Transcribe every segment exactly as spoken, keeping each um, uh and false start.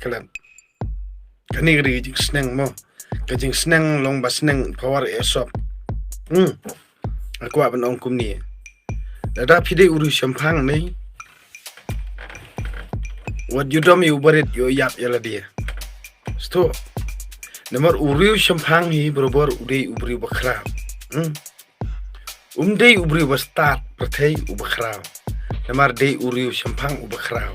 klet. Kane ka dei ka jingsneng mo. Ka jingsneng long ba sneng power e sop. Hmm. Nga kwah ban ong kumne. Lada phi dei u riewshemphang ne, wat ju dom ïa u barit, ju ïap ïa lade. Sto. Namar u riewshemphang hi barabor u dei u briew bakhraw. Hmm. Um dei u briew ba stad pyrthei u bakhraw. Namar dei u riewshemphang u bakhraw.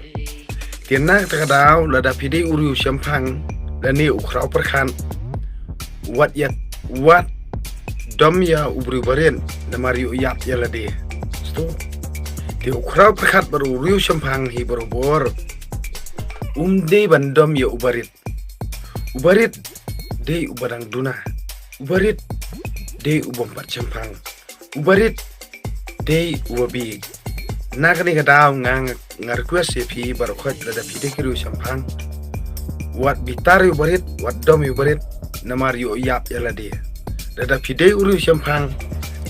Te na kata ka daw lada phi dei u riewshemphang lane u khraw pyrkhat, wat ïa, wat dom ïa u briew barit, namar ju ïap ïa lade. Sto. Te u khraw pyrkhat bad u riewshemphang hi barabor um dei ban dom ïa u barit. U barit dei uba dang duna. U barit dei u bym pat shemphang. U barit dei uba bieit. Na kane ka daw nga, nga request ïa phi baroh khoit, lada phi dei ki riewshemphang, wat bitar ïa u barit, wat dom ïa u barit, namar ju ïap ïa lade. Lada phi dei u riewshemphang,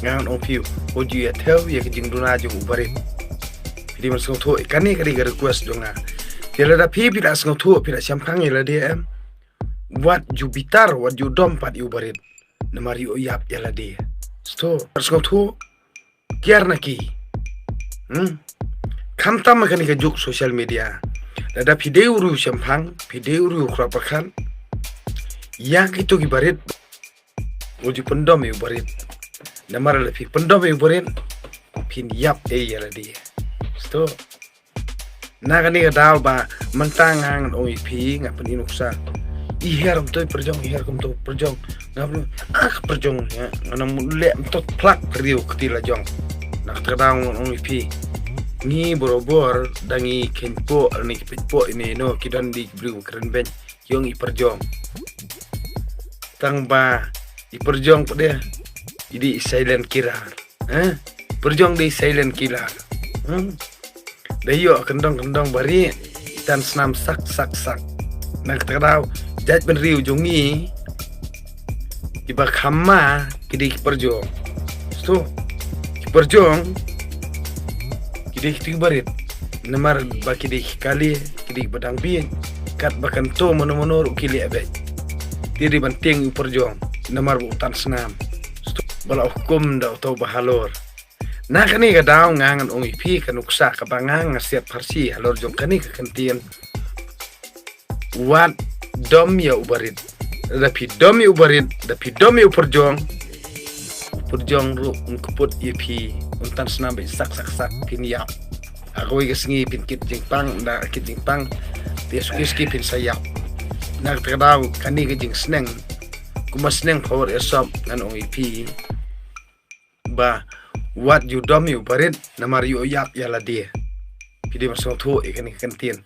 ngan ong ïa phi, wat ju ïa thew ïa ka jingduna jong u barit. Phi dei ban sngewthuh, kane ka dei ka request jong nga. Te lada phi, phi la sngewthuh, phi la shemphang ïa lade em, wat ju bitar, wat ju dom pat ïa u barit, namar ju ïap ïa lade. Sto, sngewthuh, kiar na ki. Hmm? Khamtam ha kane ka juk social media. Lada phi dei u riewshemphang, phi dei u riew khraw pyrkhat, ïa kito ki barit, wat ju pyndom ïa u barit. Namar lada phi pyndom ïa u barit, phin ïap ïa lade. Sto. Na kane ka daw ba mynta nga ngan ong ïa phi, nga pyni nuksa. I her kumto i pyrjong, i her kumto i pyrjong. Nga pyn, ah, ka pyrjong, ïa, nga nang mut leh mynto phlak ka riew kti la jong. Na kata ka daw ngan ong ïa phi, ngi barabor da ngi khein poh, da ngi kpeit poh ine ino, ki don di ki briew kren beiñ, ki ong i pyrjong. Tang ba i pyrjong pat de i dei i silent killer. Eh? Pyrjong dei silent killer. Hmm? Da ïoh kyndong kyndong ba rieh, i tan snam sak sak sak. Na kata ka daw, jaitbynriew jong ngi, kiba kham ma, ki dei ki pyrjong. Sto, ki pyrjong, ki dei kito ki barit. Namar ba ki dei ki kali, ki dei kiba dang bieit. Katba kan to mano mano ruh ki leh beit. Te dei ban tieng ïa u pyrjong, namar ba u tan snam. Sto, ba la hukum da uto uba halor. Na kane ka daw nga ngan ong ïa phi ka nuksa kaba nga, nga siat pharshi halor jong kane ka kyntien. Wat dom ïa u barit. Da phi dom ïa u barit, da phi dom ïa u pyrjong, u pyrjong ruh un kput ïa phi, un tan snam beit sak sak sak, phin ïap. Ha kawei ka sngi phin kit jingpang, da kit jingpang, te suki suki phin sa ïap. Na kata ka daw kane ka jingsneng, kumba sneng power e sop, ngan ong ïa phi ba wat ju dom ïa u barit, namar ju ïap ïa lade. Phi dei ban sngewthuh ïa kane ka kyntien.